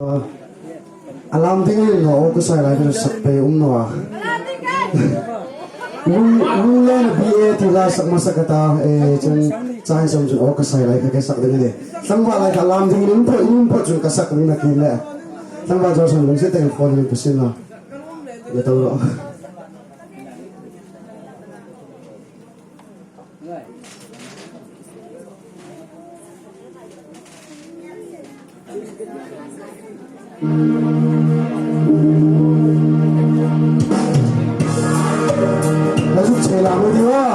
A lam ding in no ka sai lai ka sak pe um no a. Lunglen a BA ti la sak masa kata e chun chai som chun o ka sai lai ka ke sak ding ani. Tlangwa lai ka lam ding in po in po chun ka sak ding na ki le. Tlangwa jo san lung se teng phone ni pusin la. Le to ro. Na zuk che la mu di wa.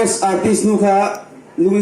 Guest artist nu kha lung in.